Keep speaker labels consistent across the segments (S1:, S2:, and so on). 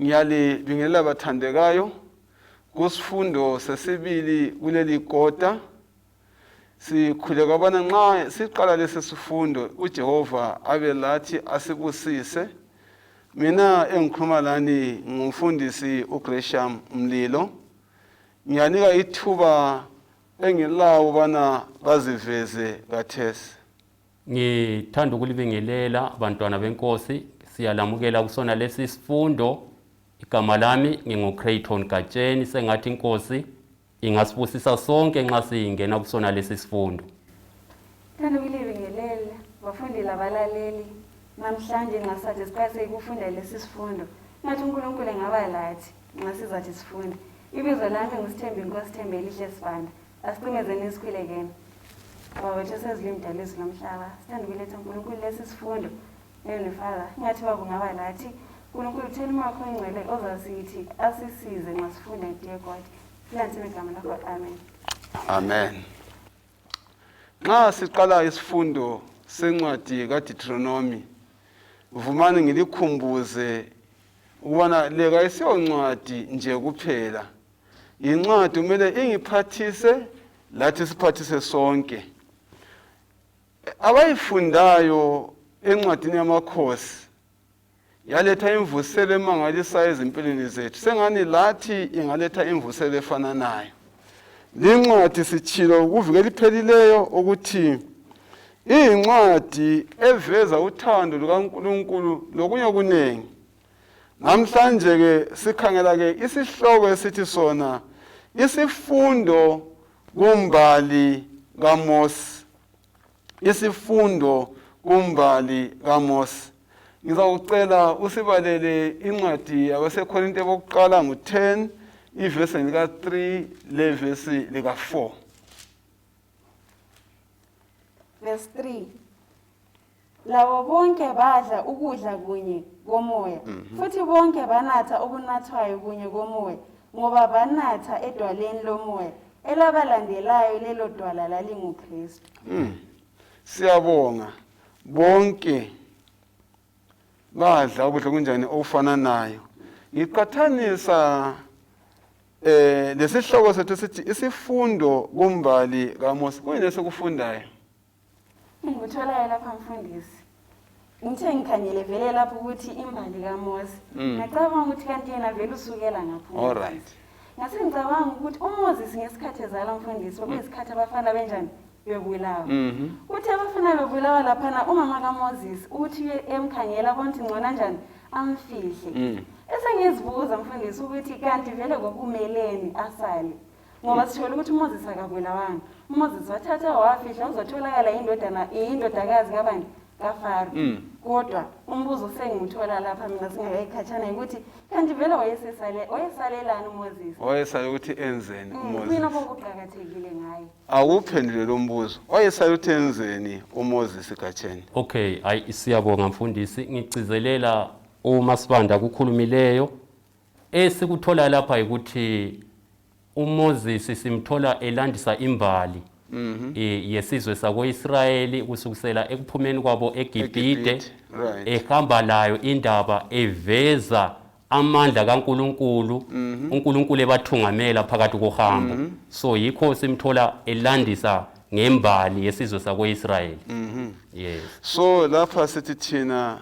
S1: Ngiyalibingelela bathandekayo kusifundo sesibili kuleli kota. Sikhuleka ubana nxa siqala lesi sifundo uJehova abe lathi asibusise. Mina engikhuluma lani ngumfundisi uGresham Mlilo. Ngiyanika ithuba engilawo ubana baziveze kathesi.
S2: Ngithanda ukulibingelela bantwana benkosi, siyalamukela kusona lesi sifundo. Igama lami nginguCrayton Gatsheni, sengathi inkosi ingasibusisa sonke nxa singena kusona lesi sifundo.
S3: Thanda ukulibingelela bafundi labalaleli. Namhlanje nxa sathi siqalise ukufunda lesi sifundo, ngathi uNkulunkulu engaba lathi nxa sizathi sifunde. Ibizo lami nguSithembi Inkosi Thembelihle Sibanda. Asicimezeni sikhulekeni. Baba wethu osezulwini mdala izulu lomhlaba, sithanda ukuletha uNkulunkulu lesi sifundo. Heavenly Father, ngathi baba ungaba lathi. uNkulunkulu uthela umoya wakho ongcwele ozasithi asisize nxa sifunda, dear God. Silandise ngegama lakho, amen.
S1: Amen. Nxa siqala isifundo sencwadi kaDeuteronomy, vumani ngilikhumbuze ukubana le kayisiyo ncwadi nje kuphela. Yincwadi kumele ingiphathise lathi siphathise sonke. Abayifundayo encwadini yamakhosi yaletha imvuselo emangalisayo ezimpilweni zethu, sengani lathi ingaletha imvuselo efananayo. Lincwadi sitshilo kuviki eliphelileyo ukuthi iyincwadi eveza uthando lukaNkulunkulu lokunye okuningi. Namhlanje ke sikhangela ke isihloko esithi sona isifundo kumbali kaMosi. Isifundo kumbali kaMosi. Ngizakucela usibalele incwadi yabaseKorinte bokuqala ngu-10 ivesi lika-3 levesi lika-4.
S3: Verse 3. Labo bonke badla ukudla kunye komoya, futhi bonke banatha okunathwayo kunye komoya, ngoba banatha edwaleni lomoya, elabalandelayo lelo dwala lalinguKristu.
S1: Siyabonga bonke badla ukudla kunjani okufananayo. Ngiqathanisa lesihloko sethu sithi isifundo kumbali kaMosi. Kuyini esikufundayo?
S3: Engikutholayo lapha mfundisi, ngithe ngikhangele vele lapho ukuthi imbali kaMosi, ngacabanga ukuthi kanti yena vele usukela ngaphi.
S1: All right.
S3: Ngase ngicabanga ukuthi uMoses ngesikhathi ezala mfundisi, kwakuyisikhathi abafana benjani bebulawa. Uthi abafana bebulawa laphana, umama kaMoses uthi emkhangela abona ukuthi ngcono kanjani amfihle. Esengizibuza mfundisi ukuthi kanti vele kwakumeleni asale, ngoba sithola ukuthi uMoses akabulawanga. uMoses wathatha wafihla, uzotholakala indodana indodakazi kabani kaFaro. Kodwa umbuzo sengiwuthola lapha mina singakayikhatshana ukuthi kanti vele wayesesale wayesalelani uMoses?
S1: Wayesale ukuthi enzeni
S3: kuyini
S1: uMoses?
S3: Okuqakathekile ngaye?
S1: Awuphendule lo mbuzo. Wayesale ukuthi enzeni uMoses Gatsheni?
S2: Okay, hayi siyabonga mfundisi. Ngigcizelela uma Sibanda kukhulumileyo. Esikuthola lapha ukuthi uMoses simthola elandisa imbali yesizwe sakoIsrayeli kusukisela ekuphumeni kwabo eGibhite,
S1: eGibhite, right.
S2: ehamba layo indaba eveza amandla kaNkuluNkulu, uNkulunkulu ebathungamela phakathi kohambo. So yikho simthola elandisa ngembali yesizwe sakoIsrayeli. Yes.
S1: So lapha sithi thina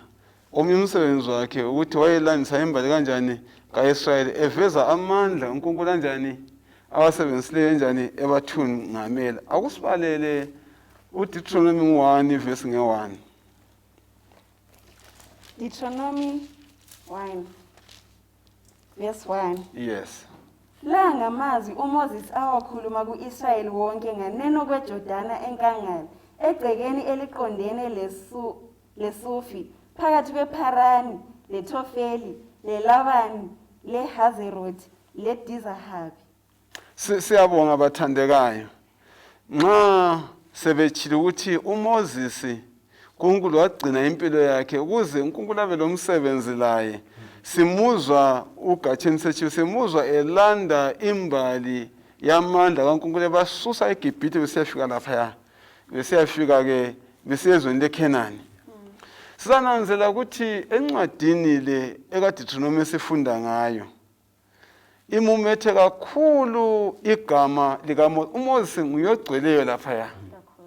S1: omunye umsebenzi wakhe ukuthi wayelandisa imbali kanjani kaIsrayeli eveza amandla uNkulunkulu kanjani awasebenzisileyo njani ebathungamela. Akusibalele uDeuteronomy 1 verse nge-1.
S3: Deuteronomy 1 verse 1.
S1: Yes.
S3: La ngamazwi uMoses awakhuluma ku-Israyeli wonke nganeno kweJordana enkangala, egcekeni eliqondene leSufi, phakathi kwePharani, leThofeli, leLabani, leHazerothi, leDizahabi.
S1: Siyabonga bathandekayo. Nxa sebetshile ukuthi uMoses uNkulunkulu wagcina impilo yakhe ukuze uNkulunkulu abe lomsebenzi laye. Simuzwa uGatsheni setshiwe, simuzwa elanda imbali yamandla kaNkulunkulu ebasusa eGibhithe besiyafika laphaya. Besiyafika ke besiya ezweni leKhenani. Sizananzela ukuthi encwadini le ekaDeuteronomy esifunda ngayo imumethe kakhulu igama likaMose. UMoses nguye ogcweleyo laphaya.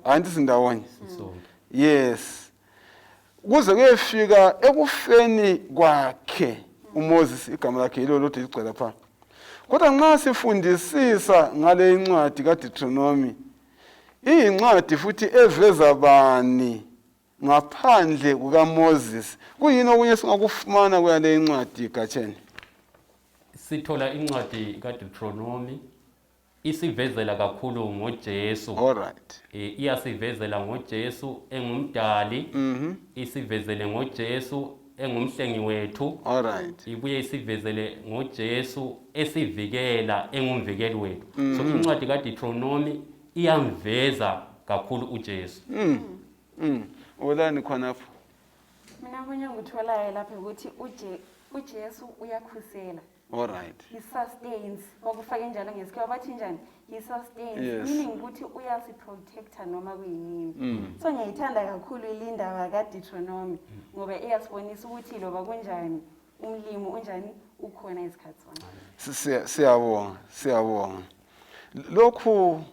S1: Anti sindawonye. Yes. Kuze kuyefika ekufeni kwakhe uMoses igama lakhe yilo lodwa ligcwele lapha. Kodwa nxa sifundisisa ngale incwadi kaDeuteronomy iyincwadi futhi eveza bani ngaphandle kukaMoses. Kuyini okunye singakufumana kuyale incwadi Gatsheni?
S2: Sithola incwadi kaDeuteronomy isivezela kakhulu ngoJesu.
S1: All right.
S2: Iyasivezela ngoJesu engumdali. Isivezele ngoJesu engumhlengi wethu.
S1: All right.
S2: Ibuye isivezele ngoJesu esivikela engumvikeli wethu. So incwadi kaDeuteronomy iyamveza kakhulu uJesu.
S1: Ulani khonapho?
S3: Mina okunye engikutholayo lapha ukuthi uJesu uyakhusela.
S1: All right.
S3: He sustains. Bakufake njalo ngesikhiwa bathi njani? He sustains.
S1: Yes.
S3: Meaning ukuthi uyasiprotecta noma kuyinini. So ngiyayithanda kakhulu ilindaba kaDeuteronomy ngoba iyasibonisa ukuthi loba kunjani umlimi unjani ukhona isikhathi sonke.
S1: Siyabonga, siyabonga. Lokhu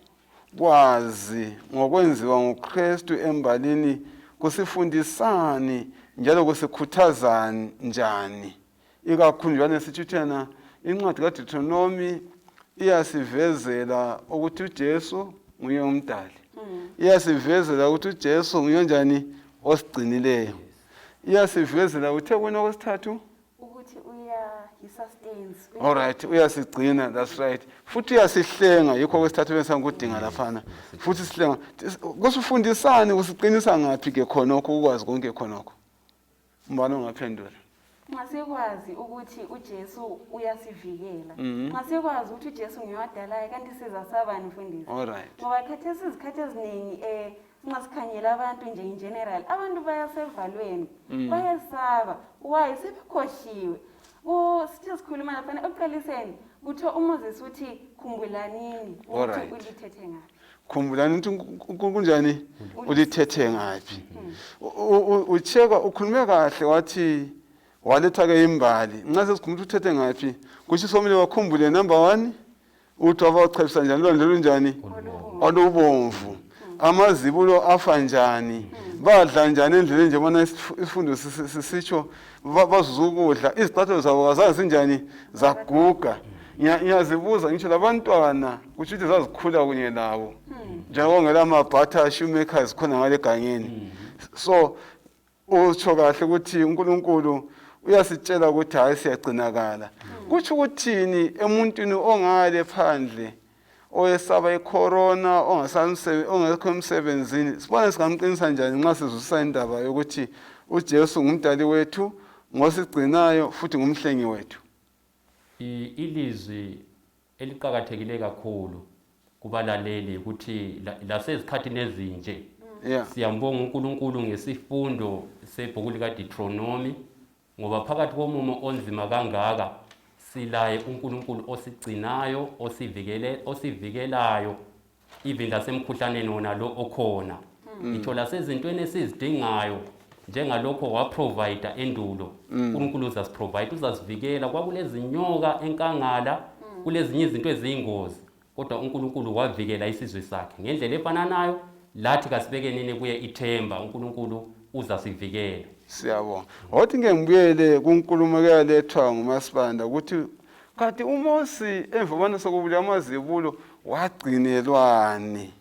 S1: kwazi ngokwenziwa nguKristu embalini kusifundisani njalo kusikhuthazani njani? Ikakhulu njalo sithi thina incwadi kaDeuteronomy iyasivezela ukuthi uJesu nguye umdali. Iyasivezela ukuthi uJesu nguye njani osigcinileyo. Iyasivezela uthe kuyini okwesithathu?
S3: Ukuthi uya he sustains.
S1: All right, uyasigcina, that's right. Futhi uyasihlenga, yikho okwesithathu besangikudinga laphana. Futhi sihlenga. Kusifundisani, kusiqinisa ngaphi ke khonokho ukwazi konke khonokho? Mbani ongaphendula?
S3: Nxa sikwazi ukuthi uJesu uyasivikela. Nxa sikwazi ukuthi uJesu nguye wadalayo kanti sizasabani mfundisi?
S1: All right.
S3: Ngoba khathesi izikhathi eziningi nxa sikhangela abantu nje in general abantu bayasevalweni, bayesaba. Why? Sebekhohliwe. Sithe sikhuluma laphana ekuqaliseni kuthiwa uMoses uthi khumbulanini ukuthi ulithethe ngaphi.
S1: Khumbulani ukuthi kunjani ulithethe ngaphi. Ucheka ukhulume kahle wathi waletha ke imbali. Nxa sesikhuluma ukuthi uthethe ngaphi kusho somele wakhumbule number 1 uthi wabachebisa njani ulwandle lunjani olubomvu. Amazibulo afa njani, badla njani endleleni njengoba isifundo sisitsho bazuza ukudla, izicathulo zabo kazazi zinjani zaguga. Ngiyazibuza ngisho labantwana kusho ukuthi zazikhula kunye labo njengoba ngela mabhatha shoemakers khona ngale egangeni. So utsho kahle ukuthi uNkulunkulu uyasitshela ukuthi hayi siyagcinakala. Kutsho ukuthini emuntwini ongale phandle oyesaba icorona, ongekho emsebenzini? Sibone singamqinisa njani nxa sizwisisa indaba yokuthi uJesu ngumdali wethu, ngosigcinayo futhi ngumhlengi wethu.
S2: Ilizwi eliqakathekile kakhulu kubalaleli ukuthi lasezikhathini ezinje siyambonga uNkulunkulu ngesifundo sebhuku likaDeuteronomy ngoba phakathi komumo onzima kangaka silaye uNkulunkulu osigcinayo, osivikelayo even lasemkhuhlaneni wona lo okhona. Ngitsho lasezintweni esizidingayo njengalokho waprovide endulo. uNkulunkulu uzasiprovide, uzasivikela. Kwakulezinyoka enkangala, kulezinye izinto eziyingozi, kodwa uNkulunkulu wavikela isizwe sakhe ngendlela efananayo. Lathi kasibekenini kuye ithemba, uNkulunkulu uzasivikela.
S1: Siyabonga. Wathi ngeke ngibuyele kunkulumo eyalethwa nguMasibanda ukuthi kanti uMose emva kobana sokubulawa amazibulo wagcinelwani,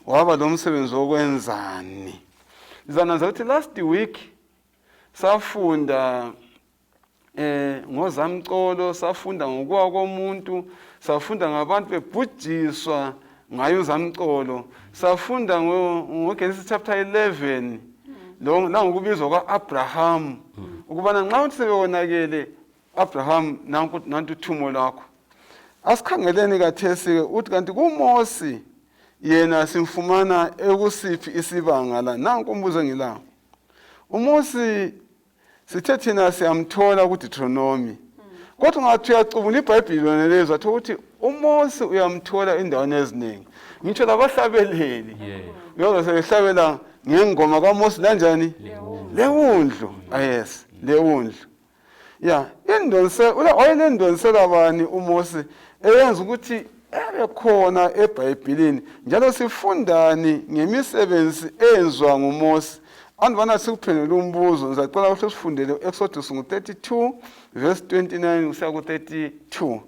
S1: waba lomsebenzi wokwenzani. Ngizananza ukuthi last week safunda ngozamcolo, safunda ngokuwa komuntu, safunda ngabantu bebhujiswa ngayo uzamcolo, safunda ngoGenesis chapter 11 lo langokubizwa kwaAbraham ukubana nxa uthi sebewonakele Abraham nantu uthumo lwakho. Asikhangeleni kathesi uthi kanti kuMose yena simfumana ekusiphi isibanga la. Nanku umbuzo engilawo. uMose sithe thina siyamthola kuDeuteronomy, kodwa ungathi uyacubungula iBhayibhili lona lezo athola ukuthi uMose uyamthola endaweni eziningi. Ngitsho labahlabeleli uyoze sebehlabela ngengoma kaMosi lanjani lewundlu. Ah, yes, lewundlu. Ya, indonse wayelendonsela bani uMosi eyenza ukuthi ebe khona eBhayibhilini, njalo sifundani ngemisebenzi eyenziwa nguMosi? Andubana sikuphendule umbuzo, ngizacela ukuthi sifundele Exodus ngu-32 verse 29 kusiya ku-32.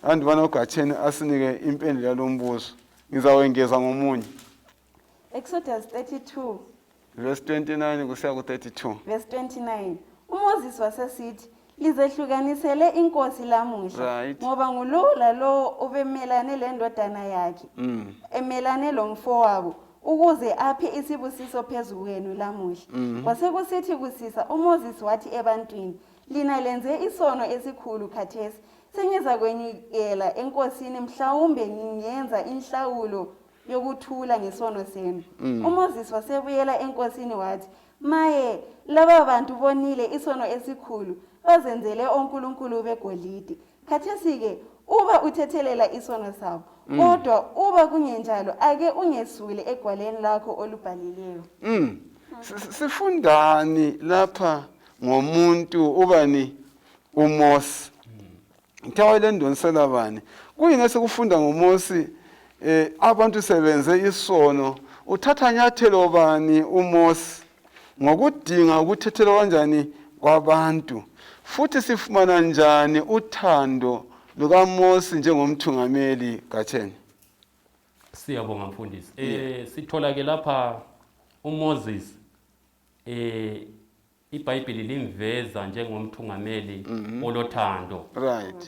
S1: Andubana uGatsheni asinike impendulo yalo mbuzo, ngizawengeza ngomunye.
S3: Exodus 32
S1: verse 29 kusiya ku-32.
S3: Verse 29 uMoses wasesithi, lizehlukanisele inkosi lamuhla, ngoba ngulowo lalowo obemelane lendodana yakhe, emelane lomfowabo, ukuze aphe isibusiso phezu kwenu lamuhla. Kwasekusithi kusisa uMoses wathi ebantwini, lina lenze isono esikhulu khathesi, sengizakwenyukela enkosini, mhlawumbe ngingenza inhlawulo yokuthula ngesono senu. UMoses wasebuyela enkosini wathi, maye, laba bantu bonile isono esikhulu, bazenzele onkulunkulu begolide. Khathesi-ke uba uthethelela isono sabo, kodwa uba kungenjalo, ake ungesule egwaleni lakho olubhalileyo.
S1: Sifundani lapha ngomuntu ubani uMosi? Ngithe wayelendonsela bani? Kuyini esikufunda ngoMosi? Abantu sebenze isono, uthatha nyathelo bani uMosi ngokudinga ukuthethelwa kanjani kwabantu? Futhi sifumana njani uthando lukaMosi njengomthungameli? Gatsheni.
S2: Siyabonga mfundisi. Sithola ke lapha uMoses, iBhayibheli limveza njengomthungameli olothando.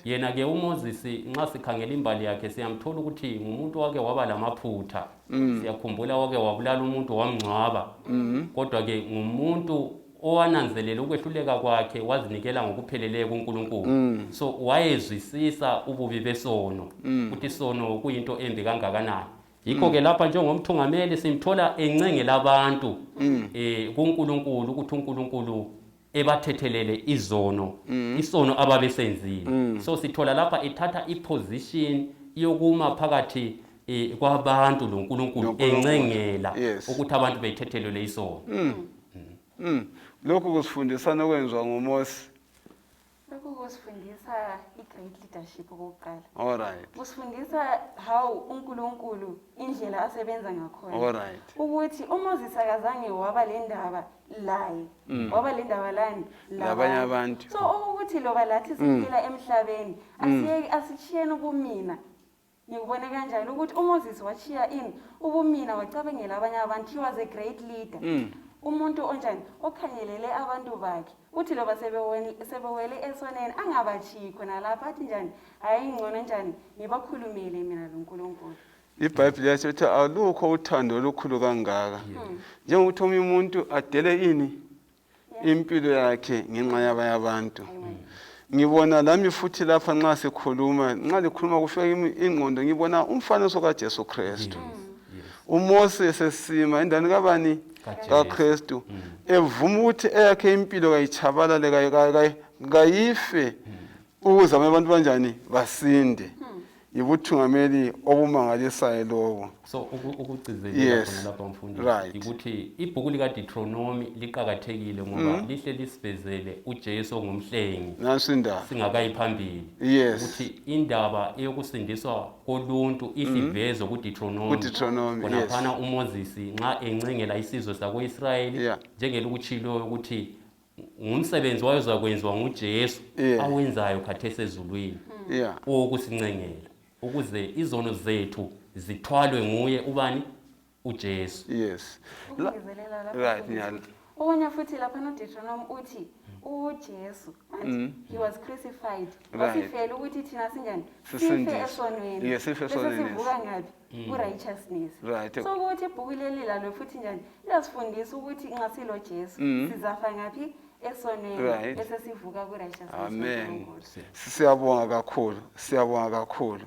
S2: Yena ke uMoses, nxa sikhangela imbali yakhe, siyamthola ukuthi ngumuntu wake waba lamaphutha. Siyakhumbula wake wabulala umuntu wamngcwaba. Kodwa ke ngumuntu owananzelela ukwehluleka kwakhe, wazinikela ngokupheleleyo kuNkulunkulu. So wayezwisisa ububi besono, ukuthi isono kuyinto embi kangakanani. Yikho ke lapha njengomthungameli simthola encengela abantu kuNkulunkulu ukuthi uNkulunkulu ebathethelele izono, isono ababesenzile. So sithola lapha ethatha iposition yokuma phakathi kwabantu loNkulunkulu, encengela ukuthi abantu bethethelele isono.
S1: Lokhu kusifundisana okwenziwa nguMosi.
S3: Lokhu kusifundisa i-great leadership okokuqala.
S1: All right.
S3: Kusifundisa how uNkulunkulu indlela asebenza ngakhona.
S1: All right.
S3: Ukuthi uMoses akazange waba le ndaba laye. Waba le ndaba lani?
S1: Labanye abantu.
S3: So ukuthi loba lathi siphila emhlabeni, asitshiyeni ubumina. Ngikubone kanjani ukuthi uMoses wachiya ini ubumina, wacabangela abanye abantu. He was a great leader. Umuntu onjani okhangelele abantu bakhe, uthi loba sebewele esoneni angabachiyi khona lapha, athi njani, hayi ngcono njani ngibakhulumele mina loNkulunkulu.
S1: IBhayibheli yatsho ukuthi alukho uthando olukhulu kangaka njengokuthi omunye umuntu adele ini impilo yakhe ngenxa yabanye abantu. Ngibona lami futhi lapha nxa sikhuluma, nxa likhuluma kufika ingqondo, ngibona umfanekiso kaJesu Kristu. UMose esesima endaweni kabani? KaKristu, evuma ukuthi eyakhe impilo kayitshabalale, kayife, ukuze abanye abantu banjani basinde. Yibuthungameli obumangalisayo lobo.
S2: So ukugcizelela khona lapha mfundisi, ukuthi ibhuku likaDeuteronomy liqakathekile ngoba lihle lisivezele uJesu ongumhlengi.
S1: Nansi indaba.
S2: Singakayi phambili. Ukuthi indaba eyokusindiswa koluntu ihlivezwe kuDeuteronomy.
S1: KuDeuteronomy, yes.
S2: Khonaphana uMoses nxa encengela isizwe sako-Israyeli, njengelokutshiloyo ukuthi ngumsebenzi wayezakwenziwa nguJesu awenzayo khathesi ezulwini, owokusincengela ukuze izono zethu zithwalwe nguye ubani? uJesu.
S1: Yes.
S3: Ukungezelela lapho,
S1: Right,
S3: mfundisi.
S1: Nyalo.
S3: Okunye futhi lapha no-Deuteronomy uthi uJesu and he was crucified. Wasifela ukuthi thina sinjani? Sife
S1: Sisindiswe.
S3: esonweni.
S1: Yes, sife
S3: Bese
S1: esonweni, yes.
S3: sivuka ngaphi? Ku-righteousness. So ukuthi ibhuku leli lalo futhi njani liyasifundisa ukuthi nxa silo Jesu sizafa ngaphi? Esonweni. Bese sivuka ku-righteousness.
S1: Amen.
S3: kaNkulunkulu.
S1: Siyabonga kakhulu. Siyabonga kakhulu.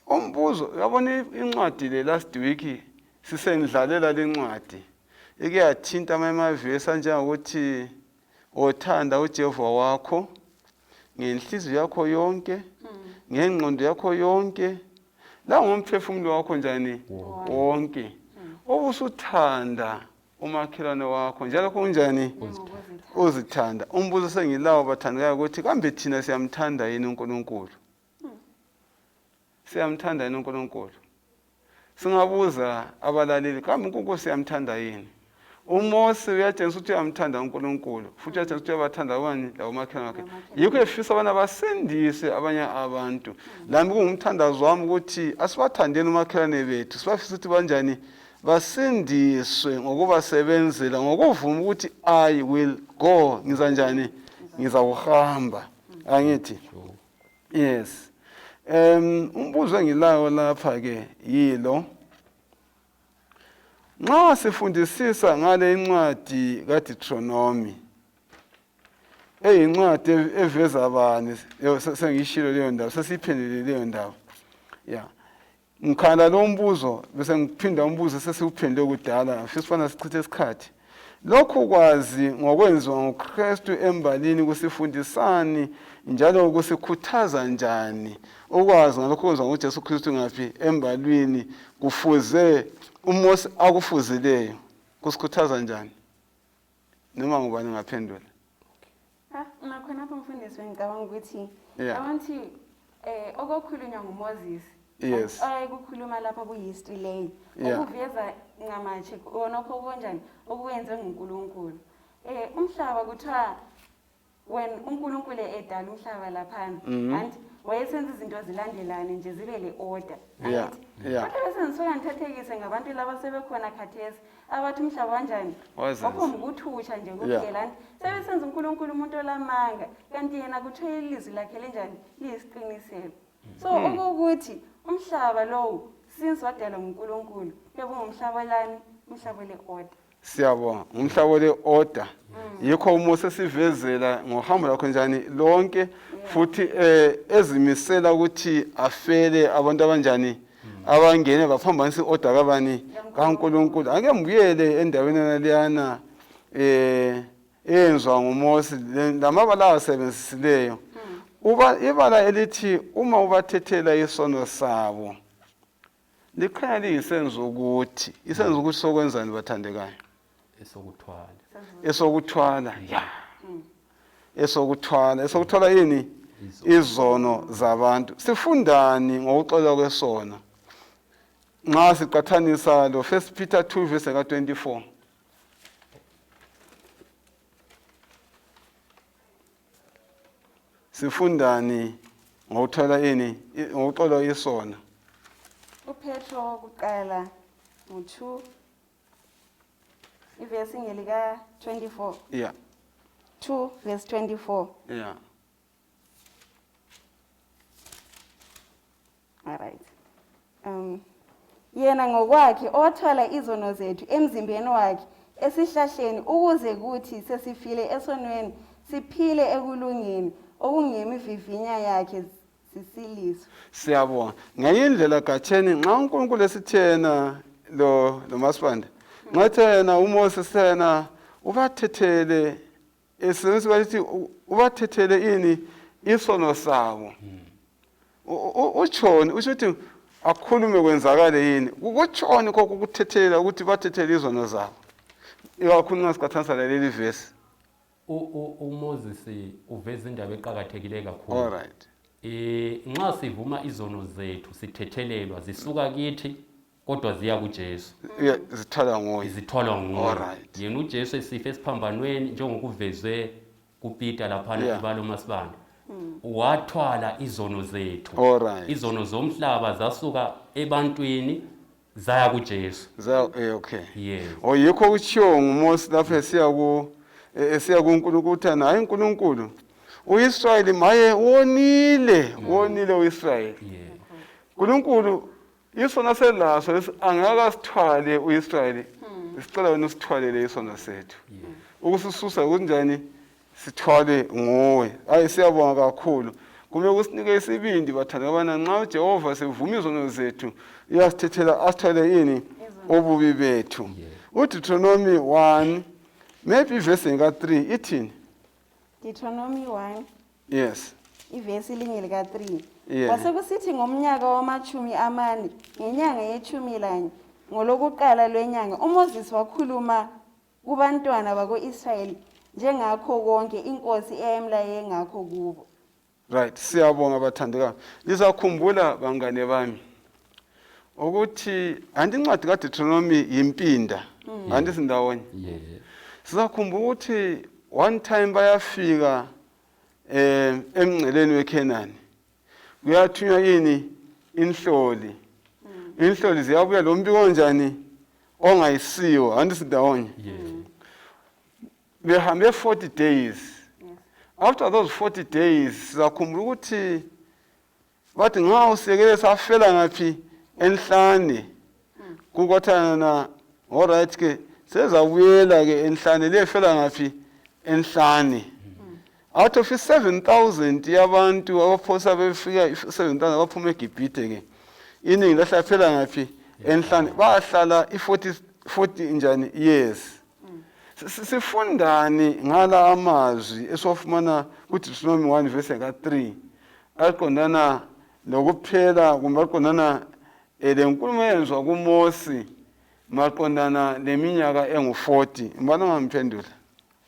S1: Umbuzo, uyabona incwadi le last week sisendlalela lencwadi. Ike yathinta amanye amavesi anjengokuthi othanda uJehova wakho ngenhliziyo yakho yonke, ngengqondo yakho yonke. Langomphefumulo wakho njani? Wonke. Ubusuthanda umakhelwane wakho njalo kunjani? Uzithanda. Umbuzo sengilawo bathandekayo ukuthi kambe thina siyamthanda yini uNkulunkulu? Siyamthanda yini uNkulunkulu? Singabuza abalaleli, kambe uNkulunkulu siyamthanda yini? UMose uyatshengisa ukuthi uyamthanda uNkulunkulu futhi uyatshengisa ukuthi uyabathanda abanye labomakhelwane bakhe. Yikho efisa abana basindise abanye abantu. Lami kungumthandazo wami ukuthi asibathandeni umakhelwane bethu, sibafise ukuthi banjani basindiswe ngokubasebenzela, ngokuvuma ukuthi I will go, ngiza njani? Ngizakuhamba. Angithi? Yes. Umbuzo engilawo lapha ke yilo. Nxa sifundisisa ngale incwadi kaDeuteronomy eyincwadi eveza bani, sengiyishilo leyo ndaba, sesiyiphendulile leyo ndaba. Yeah. Ngikhala lo mbuzo bese ngiphinda umbuzo sesiwuphendule kudala, ngifisa ufana sichithe isikhathi. Lokhu kwazi ngokwenziwa nguKristu embalini kusifundisani njalo kusikhuthaza njani ukwazi ngalokhu okwenziwa nguJesu Kristu ngaphi embalwini kufuze uMose akufuzileyo kusikhuthaza njani? Noma ngubani ngaphendula.
S3: Ah, nakhonapho mfundisi bengicabanga ukuthi abantu okokhulunywa nguMoses
S1: Yes.
S3: Ayekukhuluma lapha ku-history leyo okuveza ncamatshe konokho konjani okwenze nguNkulunkulu. Umhlaba kuthiwa when uNkulunkulu edala umhlaba laphana and wayesenza izinto zilandelane nje zibe le order. Kodwa bese ngisuka ngithathekise ngabantu laba sebekhona khathesi abathi umhlaba wanjani waphomba ukuthutsha nje kuphela and sebesenza uNkulunkulu umuntu olamanga kanti yena kuthiwa ilizwi lakhe linjani liyisiqiniselo. So okuwukuthi umhlaba lowu since wadalwa nguNkulunkulu bebungumhlaba lani umhlaba le order.
S1: Siyabonga ngumhlaba le order. Yikho uMose sivezela ngohambo lwakho njani lonke futhi ezimisela ukuthi afele abantu abanjani abangene baphambanisa i-order kabani kaNkulunkulu. Ake ngibuyele endaweni leyana eyenzwa nguMose lamabala awasebenzisileyo. Uba ibala elithi uma ubathethela isono sabo likhanya liyisenzo ukuthi isenzo ukuthi sokwenzani bathandekayo?
S2: Esokuthwala.
S1: Esokuthwala, ya. Esokuthwala, esokuthwala yini? Izono zabantu. Sifundani ngokuxolelwa kwesono? Nxa siqathanisa lo 1 Peter 2 verse ka 24. Sifundani ngokuthola ini ngokuxolwa isono?
S3: UPetro wokuqala ngo-2 ivesi ngelika 24. 2 verse 24. All right. Yena ngokwakhe owathwala izono zethu emzimbeni wakhe esihlahleni ukuze kuthi sesifile esonweni siphile ekulungeni okungemivivinya yakhe sisiliswe.
S1: Siyabonga. Ngenye indlela Gatsheni nxa uNkulunkulu esithena lo Masibanda nxa thena uMose sithena ubathethele esebenzisa bathi ubathethele ini isono sabo. Utshoni usho ukuthi akhulume kwenzakale yini? Kutshoni kokho ukuthethela ukuthi bathethele izono zabo? Ikakhulu nxa siqathanisa laleli vesi.
S2: uMoses uveza indaba eqakathekileyo kakhulu.
S1: All right.
S2: Nxa sivuma izono zethu sithethelelwa zisuka kithi kodwa ziya kuJesu.
S1: Yeah, zithwalwa nguye.
S2: Zithwalwa nguye.
S1: All right.
S2: Yena uJesu esife esiphambanweni njengokuvezwe kuPeter laphana ibalo Masibanda. Wathwala izono zethu.
S1: All right.
S2: Izono zomhlaba zasuka ebantwini zaya kuJesu.
S1: Okay.
S2: Yes.
S1: Oh yikho kutshiwo nguMose lapho esiya kuNkulunkulu uthi hayi uNkulunkulu uIsrayeli maye wonile, wonile uIsrayeli. uNkulunkulu isono selaso angakasithwale uIsrayeli. Sicela wena usithwalele isono sethu. Ukusisusa kunjani sithwale nguwe. Hayi siyabonga kakhulu. Kumele kusinike isibindi bathanda abana nxa uJehova sevuma izono zethu uyasithethela asithwale ini obubi bethu. uDeuteronomy 1 maybe verse ka 3 ithini?
S3: Deuteronomy 1
S1: Yes.
S3: Ivesi linye lika 3.
S1: Yeah.
S3: Kwasekusithi ngomnyaka wama-40 ngenyanga ye-11 ngolokuqala lwenyanga uMoses wakhuluma kubantwana bako-Israyeli njengakho konke inkosi eyayimlaye ngakho kubo.
S1: Right, siyabonga bathandekayo. Lizakhumbula bangane bami ukuthi anti incwadi kaDeuteronomy yimpinda. Anti sindawonye.
S2: Yeah.
S1: Sizakhumbula ukuthi one time bayafika emngceleni weKhenani. Kuyathunywa ini inhloli. Inhloli ziyabuya lo mbiko onjani ongayisiwo, anti sindawonye.
S2: Yeah.
S1: Behambe 40 days.
S3: Yes.
S1: After those 40 days sizakhumbula ukuthi bathi nxa usekele safela ngaphi enhlane kukwathana na all right ke sezabuyela ke enhlane liyefela ngaphi enhlane. Out of 7000 yabantu abaphosa befika 7000 abaphuma eGibhithe ke iningi lahlaphela ngaphi enhlane, bahlala i40 40 njani years. Sifundani ngala amazwi esiwafumana kuDeuteronomy 1 verse ka-3 aqondana lokuphela kumbe aqondana lenkulumo eyenzwa kuMosi maqondana leminyaka engu-40? Mbona ungamphendula.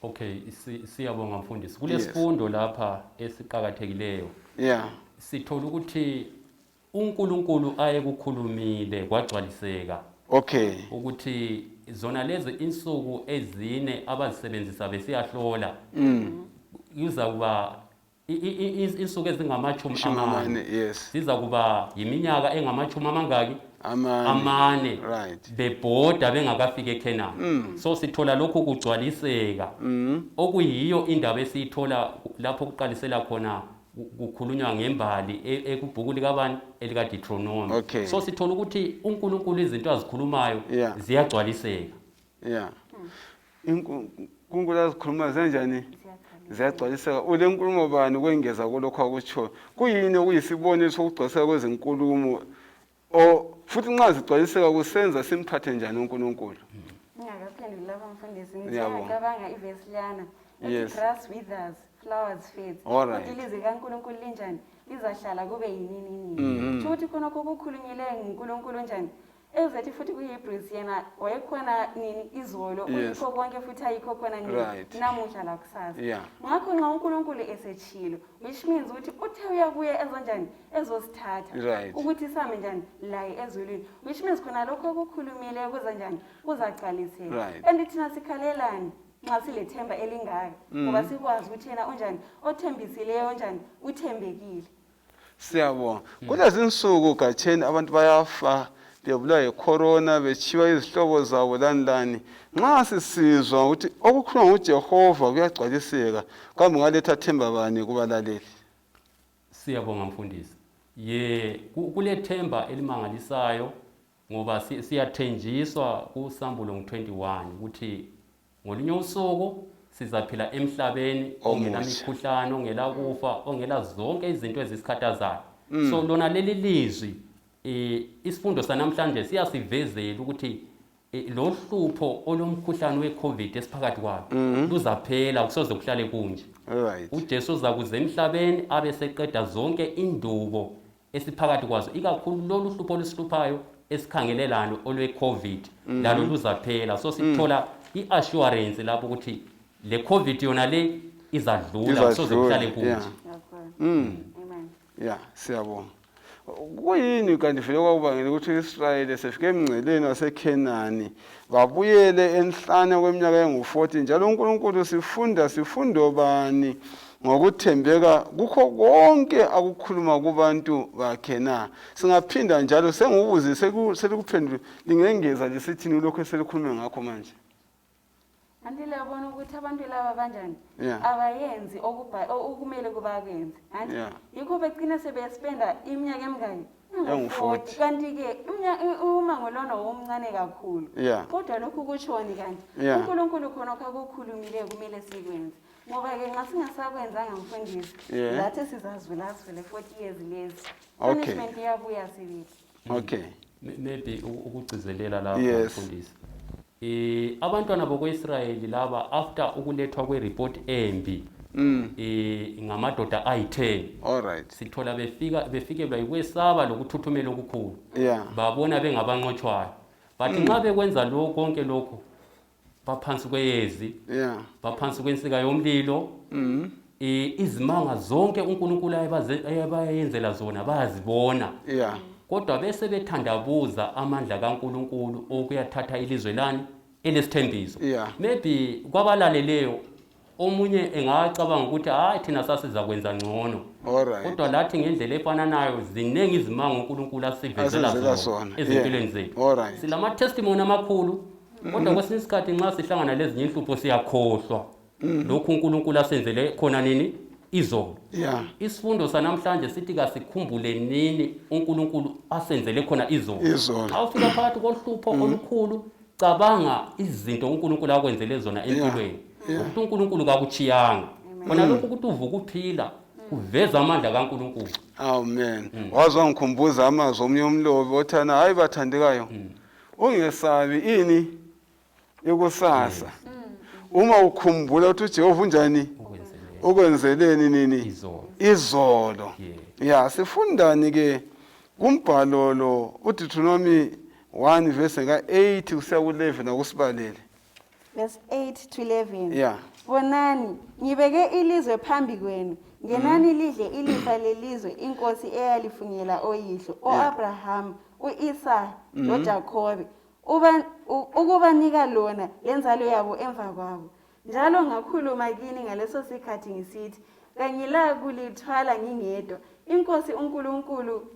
S2: Okay, siyabonga mfundisi. Kulesifundo lapha esiqakathekileyo. Sithola ukuthi uNkulunkulu ayekukhulumile kwagcwaliseka. Ukuthi zona lezi insuku ezine abazisebenzisa besiyahlola. Kuza kuba insuku ezingamashumi
S1: Shumi
S2: amane.
S1: amane, yes.
S2: Ziza kuba yiminyaka engamashumi amangaki?
S1: Amane.
S2: Amane.
S1: Right.
S2: Bebhoda bengakafiki eKhenani. So sithola lokhu kugcwaliseka. Okuyiyo indaba esiyithola lapho kuqalisela khona kukhulunywa ngembali ekubhuku likabani elikaDeuteronomy. So sithola ukuthi uNkulunkulu izinto azikhulumayo ziyagcwaliseka.
S1: uNkulunkulu azikhuluma zenjani? Ziyagcwaliseka. Ule nkulumo bani kwengeza kulokho akutshoyo? Kuyini okuyisibonelo sokugcwaliseka kwezinkulumo? O futhi nxa zigcwaliseka kusenza simphathe njani uNkulunkulu?
S3: Ngingakaphenduli lapha mfundisi,
S1: Ngiyabonga.
S3: ngicabanga ivesi liyana ethi grass withers, flowers fades.
S1: All right.
S3: Kodwa ilizwi likaNkulunkulu linjani? Lizahlala kube yinini nini. Kusho ukuthi khonokho okukhulunyileyo nguNkulunkulu njani? Ezethi futhi kuHebrews yena wayekhona nini izolo, uyikho konke futhi ayikho khona nini namuhla la kusasa. Ngakho nxa uNkulunkulu esetshilo, which means ukuthi uthe uyabuya ezonjani? Ezosithatha. Ukuthi same njani? Laye ezulwini. Which means khona lokho okukhulumileyo kuza njani? Kuzagcwaliseka. And thina sikhalelani nxa silethemba elingaka? Ngoba sikwazi ukuthi yena unjani? Othembisileyo unjani? Uthembekile.
S1: Siyabonga. Kulezi insuku Gatsheni abantu bayafa bebulawa yicorona, bechiwa izihlobo zabo lani lani. Nxa sisizwa ukuthi okukhulunywa nguJehova kuyagcwaliseka, kambe ungaletha themba bani kubalaleli?
S2: Siyabonga mfundisi. Ye, kulethemba elimangalisayo ngoba siyathenjiswa kuSambulo ngo-21 ukuthi ngolunye usuku sizaphila emhlabeni ongela
S1: Omutsha.
S2: mikhuhlane, ongela kufa, ongela zonke izinto ezisikhathazayo. So lona leli lizwi, isifundo sanamhlanje siyasivezela ukuthi lo hlupho olomkhuhlane we-COVID esiphakathi kwalo luzaphela, kusoze kuhlale kunje. uJesu uzakuza emhlabeni abe seqeda zonke indubo esiphakathi kwazo, ikakhulu lolu hlupho olusihluphayo esikhangelelano olwe-COVID, lalo luzaphela. So sithola i-assurance lapho ukuthi le COVID yona le izadlula, kusoze kuhlale
S1: Izadlula,
S2: kunje.
S3: Amen.
S1: Yeah, siyabonga. Kuyini kanti vele kwakubangela ukuthi uIsrayeli sefike emngceleni waseKhenani babuyele enhlane kweminyaka engu-40, njalo uNkulunkulu sifunda sifundo bani ngokuthembeka kukho konke akukhuluma kubantu bakhe na? Singaphinda njalo sengubuze selikuphendule, lingengeza lisithini lokho eselikhulume ngakho manje?
S3: Anti liyabona ukuthi abantu laba banjani? Abayenzi okumele kubakwenze. Anti yikho begcina sebespenda iminyaka emingaki?
S1: Engu-40.
S3: Kanti-ke umango lona womncane kakhulu. Kodwa lokhu kutshoni kanti? uNkulunkulu khonokho akukhulumileyo kumele sikwenze. Ngoba-ke nxa singasakwenzanga mfundisi, lathi sizazulazula 40 years lezi. Punishment iyabuya sibili.
S2: Maybe ukugcizelela lapho, mfundisi. Abantwana bakwa-Israyeli laba after ukulethwa kwe-report embi Ngamadoda ayi-10.
S1: All right.
S2: Sithola befika befikelwa yikwesaba lokuthuthumela okukhulu.
S1: Yeah.
S2: Babona bengabanqotshwayo. But nxa bekwenza lokho konke lokho baphansi kweyezi, baphansi kwensika yomlilo. Izimanga zonke uNkulunkulu ayebayenzela zona bayazibona. Kodwa bese bethandabuza amandla kaNkulunkulu okuyathatha ilizwe lani elesithembiso. Maybe kwabalaleleyo omunye engacabanga ukuthi hayi, thina sasizakwenza ngcono.
S1: All right.
S2: Kodwa lathi ngendlela efananayo ziningi izimanga uNkulunkulu asivezela
S1: Asenzela
S2: zona
S1: zona.
S2: ezimpilweni zethu.
S1: All right.
S2: Silama-testimony amakhulu, kodwa kwesinye isikhathi nxa sihlangana lezinye inhlupho siyakhohlwa lokhu uNkulunkulu asenzele khona nini izolo. Isifundo sanamhlanje sithi kasikhumbule nini uNkulunkulu asenzele khona izolo.
S1: Izolo.
S2: Xa ufika phakathi kohlupho olukhulu, cabanga izinto uNkulunkulu akwenzele zona empilweni, ukuthi uNkulunkulu kakuchiyanga khona lokhu, ukuthi uvuka uphila kuveza amandla kaNkulunkulu.
S1: Amen. Waze wangikhumbuza amazwi omunye umlobi othana, hayi bathandekayo, ungesabi ini ikusasa uma ukhumbula ukuthi uJehova unjani,
S2: ukwenzele
S1: ukwenzeleni nini
S2: izolo.
S1: Izolo.
S2: Yeah.
S1: Ya, sifundani ke kumbhalo lo, uDeuteronomy 1 verse ka8 kusiya ku11, akusibalele.
S3: Verse 8 to 11.
S1: Yeah.
S3: Bonani, ngibeke ilizwe phambi kwenu. Ngenani lidle ilifa lelizwe inkosi eyalifungela oyihlo, oAbraham, uIsaka noJakobe, ukubanika lona lenzalo yabo emva kwabo. Njalo ngakhuluma kini ngaleso sikhathi ngisithi, kangila kulithwala ngingedwa. INkosi uNkulunkulu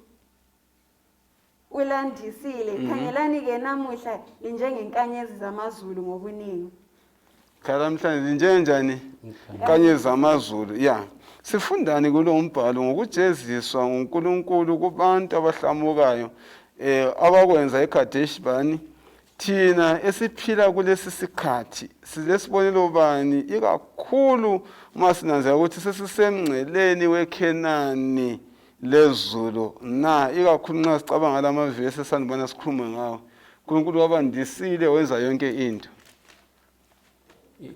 S3: ulandisile. Khangelani-ke namuhla linjengenkanyezi zamazulu ngobuningi.
S1: Cha, namhlanje njenjani kanye zamazulu. Ya, sifundani kulo mbhalo ngokujeziswa nguNkulunkulu kubantu abahlamukayo abakwenza eKadesh bani? Thina esiphila kulesi sikhathi silesibonelo bani, ikakhulu uma sinanzela ukuthi sesisemngceleni weKhenani lezulu na, ikakhulu nxa sicabanga lamavesi esandibona sikhuluma ngawo? uNkulunkulu wabandisile, wenza yonke into.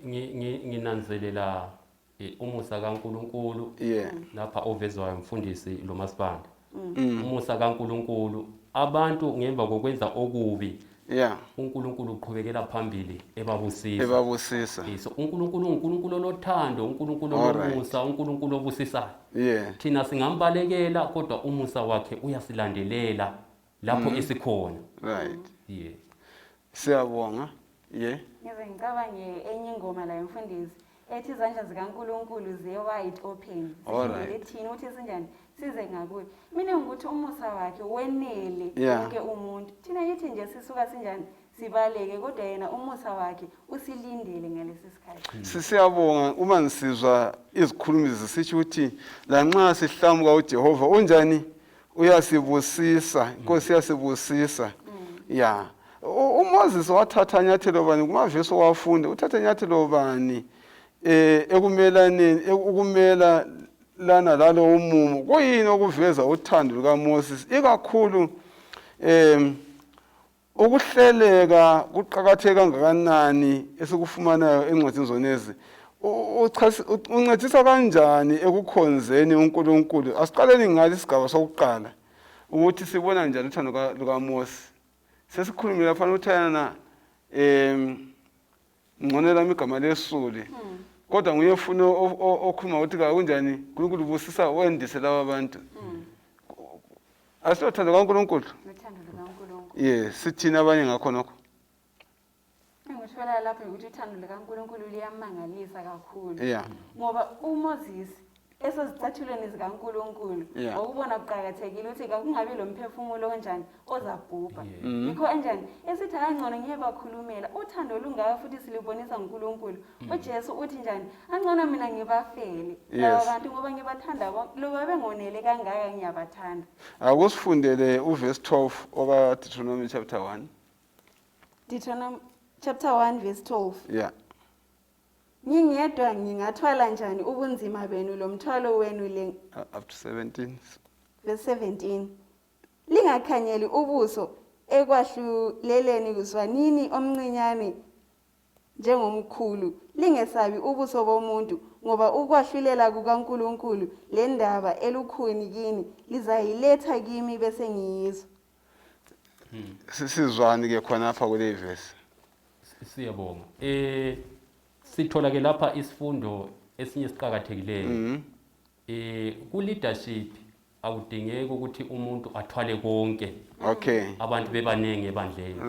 S2: Nginanzelela umusa kaNkulunkulu lapha ovezwayo, mfundisi lomasibanda. Umusa kaNkulunkulu, abantu ngemva kokwenza okubi, uNkulunkulu uqhubekela phambili ebabusisa.
S1: Ebabusisa.
S2: So uNkulunkulu uNkulunkulu olothando, uNkulunkulu olomusa, uNkulunkulu obusisayo. Thina singambalekela, kodwa umusa wakhe uyasilandelela lapho esikhona.
S1: Right. Siyabonga. Yeah.
S3: Ngize ngicabange enye ingoma la, mfundisi, ethi izandla zikaNkulunkulu ziye-wide open. Zilindele thina ukuthi sinjani, size ngakuye. Mina ngikuthi umusa wakhe wenele wonke umuntu. Thina yithi nje sisuka sinjani, sibaleke, kodwa yena umusa wakhe usilindele ngalesi sikhathi.
S1: Sisiyabonga uma nisizwa izikhulumi zisitsho ukuthi lanxa sihlamuka uJehova unjani, uyasibusisa, inkosi iyasibusisa. Ya, uMoses wathatha inyathelo bani kumavesi owafunda? Uthatha inyathelo bani ekumelaneni ukumela lana lalo umumo? Kuyini okuveza uthando lukaMoses ikakhulu? Ukuhleleka kuqakatheke kangakanani esikufumanayo encwadini zonezi? Uncedisa kanjani ekukhonzeni uNkulunkulu? Asiqaleni ngalo isigaba sokuqala, ukuthi sibona njani uthando lukaMose. Sesikhulumile lapha ukuthi yena ngcono lami igama lesuli, kodwa nguye ofuna okhuluma ukuthi kakunjani uNkulunkulu ubusisa, wendise laba bantu. Asilothando kaNkulunkulu?
S3: Uthando lukaNkulunkulu.
S1: Ye, sithini abanye ngakho nokho?
S3: Engikuthola lapho ukuthi uthando lukaNkulunkulu luyamangalisa kakhulu, ngoba uMoses esezicathulweni zikaNkulunkulu ngokubona kuqakathekile ukuthi kakungabi lo mphefumulo onjani ozabhubha. Yikho enjani esithi angcono ngiyebakhulumela. Uthando olungaka futhi silubonisa nguNkulunkulu. UJesu uthi njani, angcono mina ngibafele laba bantu ngoba ngibathanda bonke, loba bengonele kangaka ngiyabathanda.
S1: Akusifundele uvesi 12 oka-Deuteronomy chapter 1.
S3: Deuteronomy chapter 1 verse 12.
S1: Yeah.
S3: Ngingedwa ngingathwala njani ubunzima benu lomthwalo wenu le?
S1: Up to 17.
S3: Verse 17. Lingakhanyeli ubuso ekwahluleleni, zwanini omncinyane njengomkhulu. Lingesabi ubuso bomuntu, ngoba ukwahlulela kukaNkulunkulu le ndaba elukhuni kini lizayiletha kimi bese ngiyizwa.
S1: Sizwani ke khonapha kule verse?
S2: Siyabonga. Sithola ke lapha isifundo esinye esiqakathekileyo. Ku leadership akudingeki ukuthi umuntu athwale konke. Abantu bebaningi ebandleni.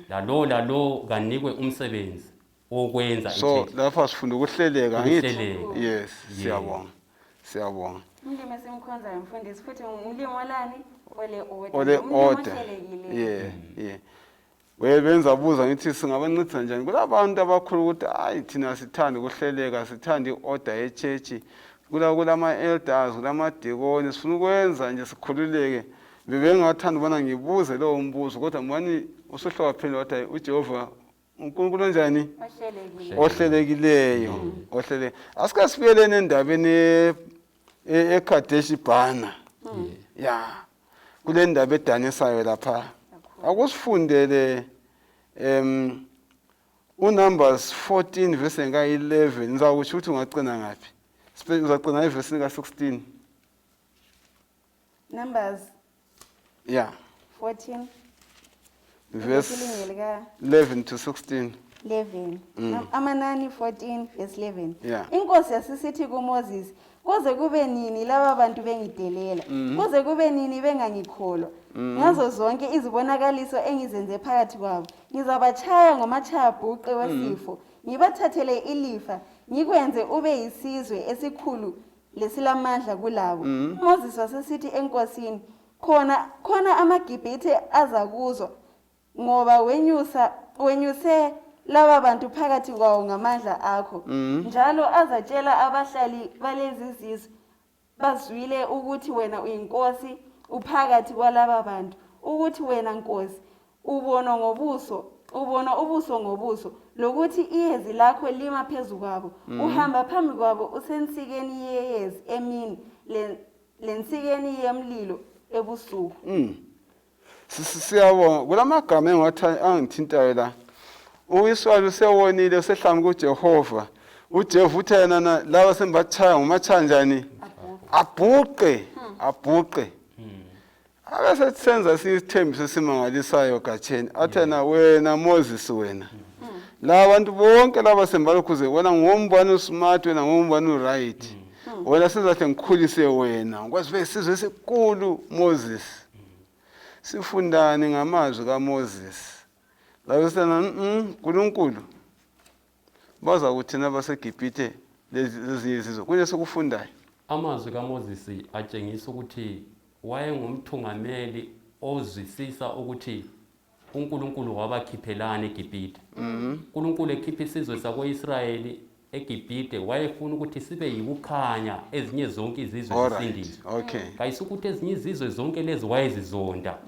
S2: Lalo kanikwe umsebenzi wokwenza.
S1: So lapha sifunda ukuhleleka ngithi. Yes, siyabonga. Siyabonga.
S3: Umlimi esimkhonzayo mfundisi futhi umlimi olani ole order.
S1: Ole order. Yeah, yeah. Webenza buza ngithi singabancedisa njani kulabantu abakhulu ukuthi hayi thina sithanda ukuhleleka, sithanda i-order ye-church, kulama-elders, kulamadikoni, sifuna ukwenza nje sikhululeke. Bebengathanda ubana ngibuze lowo mbuzo, kodwa ngibani usuhloka phela wathi uJehova uNkulunkulu onjani? Ohlelekileyo. Ohlele. Asike sibuyeleni endabeni eKadeshi Bhana. Ya. Kule ndaba edanisayo lapha. Akusifundele uNumbers 14 verse ka-11. Ngizakusho ukuthi ungagcina ngaphi. Uzagcina evesini ka-16.
S3: Numbers
S1: yeah
S3: 14
S1: verse 11 to 16.
S3: 11. Amanani 14 verse 11.
S1: Yeah.
S3: Inkosi yasisithi kuMoses, kuze kube nini laba bantu bengidelela? Kuze kube nini bengangikholwa? Ngazo zonke izibonakaliso engizenze phakathi kwabo, ngizabachaya ngomatshayabhuqe wesifo, ngibathathele ilifa, ngikwenze ube yisizwe esikhulu lesilamandla kulabo. uMoses wasesithi enkosini, khona amaGibhithe azakuzwa, ngoba wenyuse laba bantu phakathi kwawo ngamandla akho. Njalo azatshela abahlali balezi zizwe, bazwile ukuthi wena uyinkosi uphakathi kwalaba bantu, ukuthi wena nkosi ubona ubuso ngobuso, lokuthi iyezi lakho lima phezu kwabo, uhamba phambi kwabo usensikeni yeyezi emini, lensikeni yemlilo ebusuku.
S1: Siyabonga. Kulamagama angithintayo la. UIsrayeli usewonile, usehlamuka kuJehova. uJehova uthe yena laba sembatshaya ngomatshaya njani? Abhuqe, abhuqe. Ake sesenza isithembiso esimangalisayo Gatsheni. Athi yena wena Moses wena. La bantu bonke laba sembalokhuze wena ngombani usmart, wena ngombani uright. Wena sizahle ngikhulise wena. Ngikwazi ube isizwe esikhulu Moses. Sifundani ngamazwi kaMoses? Lapho sithana uNkulunkulu baza kuthina baseGibhithe lezinye izizwe. Kunye sikufundayo.
S2: Amazwi kaMoses atshengisa ukuthi wayengumthungameli ozwisisa ukuthi uNkulunkulu wabakhiphelana eGibhithe. uNkulunkulu ekhipha isizwe sakoIsrayeli eGibhithe wayefuna ukuthi sibe yikukhanya ezinye zonke izizwe zisindiswe. Kayisukuthi ezinye izizwe zonke lezi wayezizonda,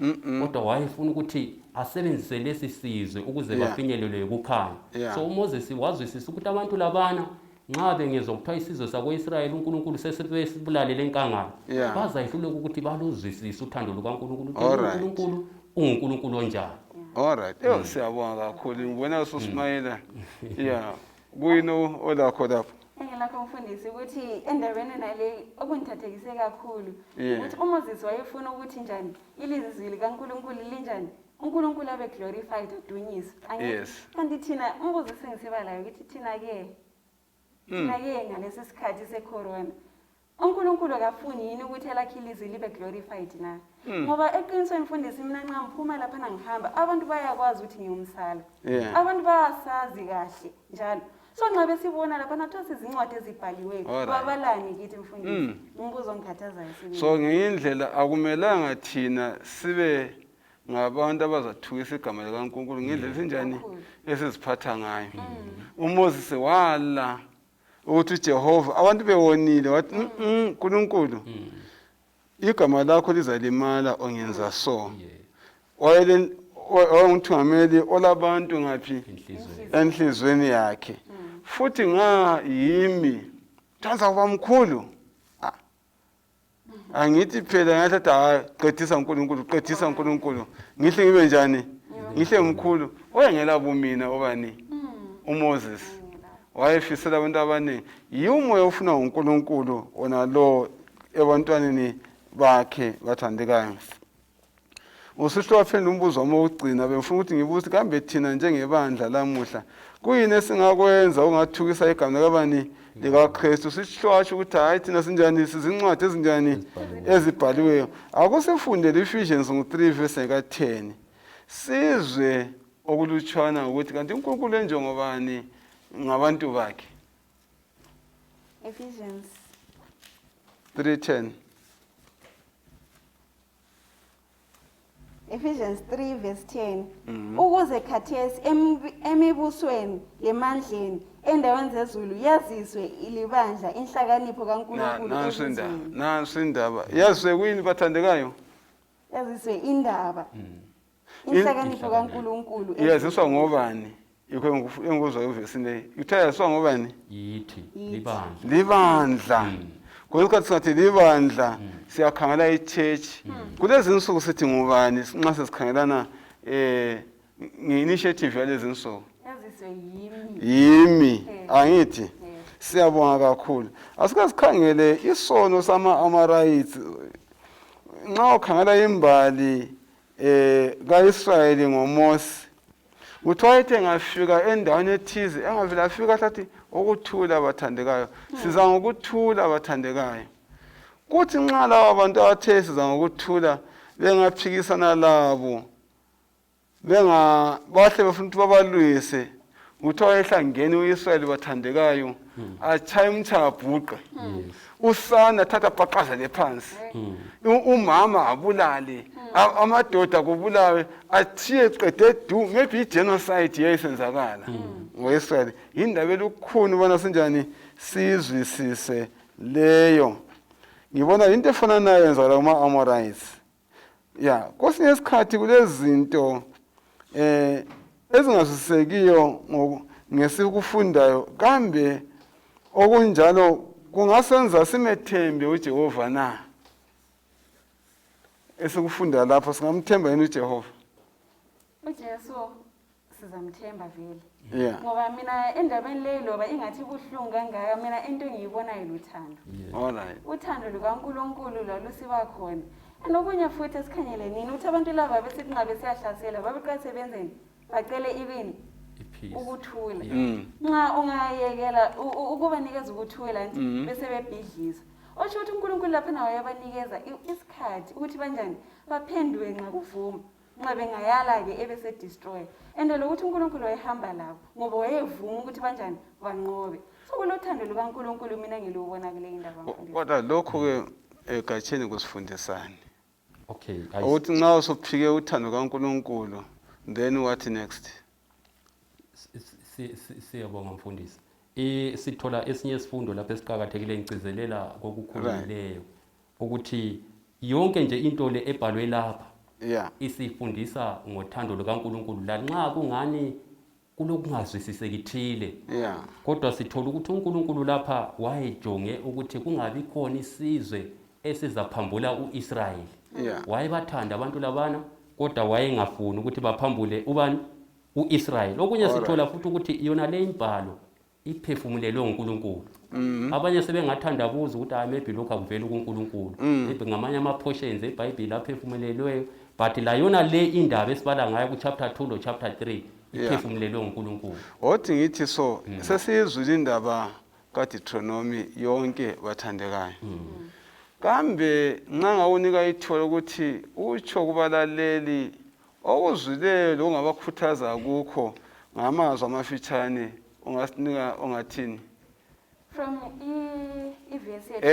S2: kodwa wayefuna ukuthi asebenzise lesi sizwe ukuze bafinyelelwe ukukhanya. So uMoses wazwisisa ukuthi abantu labana nxa bengezwa kuthiwa isizwe sakoIsrayeli uNkulunkulu sesibulale enkangala, bazayehluleka ukuthi baluzwisise uthando lukaNkulunkulu. uNkulunkulu unguNkulunkulu onjani.
S1: Alright. Siyabonga kakhulu. Ngibona ususimayela. Yeah. Kuyini olakho lapho?
S3: Engilakho mfundisi ukuthi endabeni nale okungithathekise kakhulu ukuthi uMoses wayefuna ukuthi njani ilizwi likaNkulunkulu linjani, uNkulunkulu abe glorified, adunyiswe. Kanti thina umbuzo esengisiba layo ukuthi thina ke ngalesi sikhathi secorona uNkulunkulu akafuni yini ukuthi elakhe ilizwi libe glorified na? Ngoba eqinisweni mfundisi mina nxa ngiphuma lapha ngihamba abantu bayakwazi ukuthi ngiyumsala. Abantu bayasazi kahle njalo. So nxa besibona lapha nathiwa sizincwadi ezibhaliweyo, babalani kithi mfundisi? Umbuzo ongikhathazayo sibili.
S1: So ngeyindlela akumelanga thina sibe ngabantu abazathukisa igama likaNkulunkulu ngendlela esinjani esiziphatha ngayo. uMoses wala ukuthi uJehova abantu bewonile wathi uNkulunkulu igama lakho lizalimala ongenza so. Wayengumthungameli olabantu ngaphi enhlizweni yakhe. Futhi nga yimi thanda kuba mkhulu. Angithi phela ngathi hayi qedisa uNkulunkulu, qedisa uNkulunkulu. Ngihle ngibe njani? Ngihle mkhulu. Wayengela bumina obani? uMoses. Wayefisela abantu abaningi. Yiwo umoya ofunwa nguNkulunkulu wona lo ebantwaneni bakhe bathandekayo. Usihlo waphendula umbuzo wami wokugcina, bengifuna ukuthi ngibuze kambe thina njengebandla lamuhla kuyini esingakwenza okungathukisa igama likabani likaKristu? Sihlo washo ukuthi hhayi thina sinjani, sizincwadi ezinjani ezibhaliweyo. Akusifundele Ephesians ngo-3 verse ka-10 sizwe okulutshwana ukuthi kanti uNkulunkulu enjongo bani ngabantu bakhe.
S3: Ephesians
S1: 3:10.
S3: Ephesians 3 verse 10. Ukuze khathesi emibusweni lemandleni endaweni zezulu yaziswe ilibandla inhlakanipho kaNkulunkulu
S1: Nanso indaba,
S3: elizweni.
S1: nanso indaba. Yaziswe kuyini bathandekayo?
S3: Yaziswe indaba. Inhlakanipho kaNkulunkulu.
S1: Iyaziswa ngobani? Yikho engikuzwa evesini leyi. Kuthiwa yaziswa ngobani?
S2: Yithi
S3: Yithi.
S2: libandla.
S1: Libandla. Kwesinye isikhathi singathi libandla siyakhangela i-church. Kulezi nsuku sithi ngubani nxa sesikhangelana nge-initiative yalezi nsuku?
S3: Yaziswe yimi.
S1: Yimi, angithi? Siyabonga kakhulu. Asike sikhangele isono sama-Amorites. Nxa ukhangela imbali kaIsrayeli ngoMose, kuthiwa wayethi engafika endaweni ethize, engavele afika athi ukuthula bathandekayo, siza ngokuthula bathandekayo. Kuthi nxa laba bantu abathe siza ngokuthula bengaphikisana labo, bahle befuna ukuthi babalwise, kuthiwa wayehlangene uIsrayeli bathandekayo, atshaye umtshaya abhuqe. Usana thatha bhaqazele phansi. Umama abulale, amadoda kubulawe, athiye qede du, maybe i-genocide yayisenzakala ngoIsrayeli. Yindaba elukhuni ubona sinjani sizwisise leyo. Ngibona into efananayo yenzakala kuma-Amorites. Ya, kwesinye isikhathi kulezinto ezingazwisisekiyo ngesikufundayo, kambe okunjalo kungasenza simethembe uJehova na? Esikufunda lapho singamthemba yini uJehova?
S3: UJesu sizamthemba vele.
S1: Yeah.
S3: Ngoba mina endabeni leyi loba ingathi ibuhlungu kangaka, mina into engiyibonayo luthando.
S1: All right.
S3: Uthando lukaNkulunkulu lwalusiba khona. And okunye futhi esikhanyele nini ukuthi abantu laba besithi nxa besiyahlasela babeqale sebenzeni bacele ibini
S2: I-peace.
S3: ukuthula.
S2: Yeah.
S3: Nxa ungayekela ukubanikeza ukuthula nje bese bebhidliza. Osho ukuthi uNkulunkulu lapha naye wayebanikeza isikhathi ukuthi banjani baphenduke nxa kuvuma. Nxa bengayala ke ebese destroy. And lokuthi uNkulunkulu wayehamba labo ngoba wayevuma ukuthi banjani banqobe. So kulothando lukaNkulunkulu mina ngilubona kule indaba mfundisi.
S1: Kodwa lokho ke egatsheni kusifundisani?
S2: Okay,
S1: Ukuthi nxa usuphike uthando kaNkulunkulu, then what next?
S2: Siyabonga mfundisi. Sithola esinye isifundo lapha esiqakathekile ngigcizelela kokukhulumileyo ukuthi yonke nje into le ebhalwe lapha isifundisa ngothando lukaNkulunkulu lanxa kungani kulokungazwisisekithile. Kodwa sithola ukuthi uNkulunkulu lapha wayejonge ukuthi kungabi khona isizwe esizaphambula uIsrayeli. Wayebathanda abantu labana kodwa wayengafuni ukuthi baphambule ubani? uIsrayeli. Okunye sithola futhi ukuthi yona le imbhalo iphefumulelwe nguNkulunkulu. Abanye sebengathandabuza ukuthi hayi maybe lokhu akuveli kuNkulunkulu. Maybe ngamanye ama portions eBhayibheli aphefumulelweyo, but la yona le indaba esibala ngayo ku chapter 2 lo chapter 3 iphefumulelwe nguNkulunkulu.
S1: Othi ngithi so sesiyizwile indaba kaDeuteronomy yonke bathandekayo. Kambe nxa ngawunika ithuba ukuthi utsho kubalaleli okuzwileyo lokungabakhuthaza kukho ngamazwi amafitshane, ungasinika ongathini?
S3: From ivesi yethu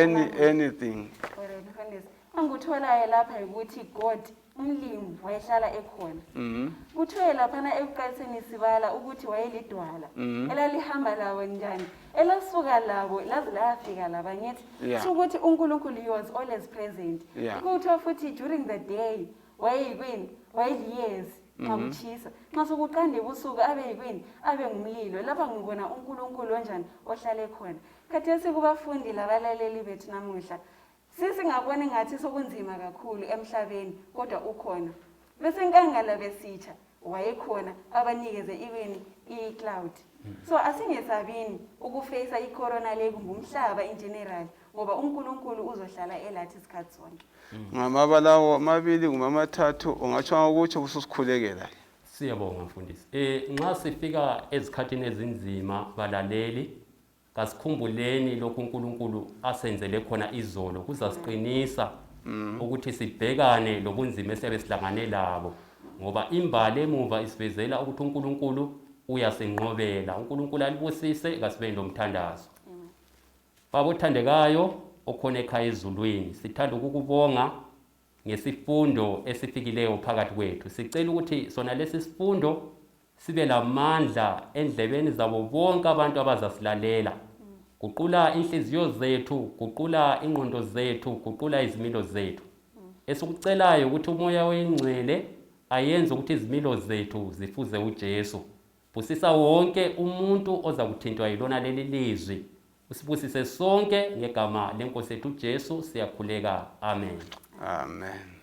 S1: Anything.
S3: Alright, mfundisi. Engikutholayo lapha ukuthi God umlimi wayehlala ekhona. Kuthiwe laphana ekuqaliseni sibala ukuthi wayelidwala. Elalihamba labo njani? Elasuka labo laze layafika laba ngithi. So ukuthi uNkulunkulu he was always present. Kuthiwa futhi during the day wayeyikwini? Wayeliyezi. Nxa kutshisa. Nxa sokuqanda ebusuku abe yikwini? Abe ngumlilo. Lapha ngibona uNkulunkulu onjani ohlale khona. Khathesi kubafundi labalaleli bethu namuhla, sisingaboni ngathi sokunzima kakhulu emhlabeni kodwa ukhona. Bese inkangala besitsha wayekhona abanikeze iwini i-cloud. So asingesabini ukufeyisa icorona le kumbe umhlaba in general, ngoba uNkulunkulu uzohlala elathi isikhathi sonke.
S1: Ngamabala awo amabili kumbe amathathu ungatsho ukutsho kususikhulekela.
S2: Siyabonga mfundisi. Nxa sifika ezikhathini ezinzima balaleli, kasikhumbuleni lokhu uNkulunkulu asenzele khona izolo, kuzasiqinisa ukuthi sibhekane lobunzima esiyabe sihlangane labo, ngoba imbali emuva isivezela ukuthi uNkulunkulu uyasinqobela. uNkulunkulu alibusise. Kasibeni lomthandazo. Baba othandekayo okhona ekhaya ezulwini, sithanda ukukubonga ngesifundo esifikileyo phakathi kwethu. Sicela ukuthi sona lesi sifundo sibe lamandla endlebeni zabo bonke abantu abazasilalela. Guqula inhliziyo zethu, guqula ingqondo zethu, guqula izimilo zethu. Esikucelayo ukuthi uMoya oyiNgcwele ayenze ukuthi izimilo zethu zifuze uJesu. Busisa wonke umuntu oza kuthintwa yilona leli lizwi. Usibusise sonke ngegama leNkosi yethu uJesu siyakhuleka. Amen.
S1: Amen.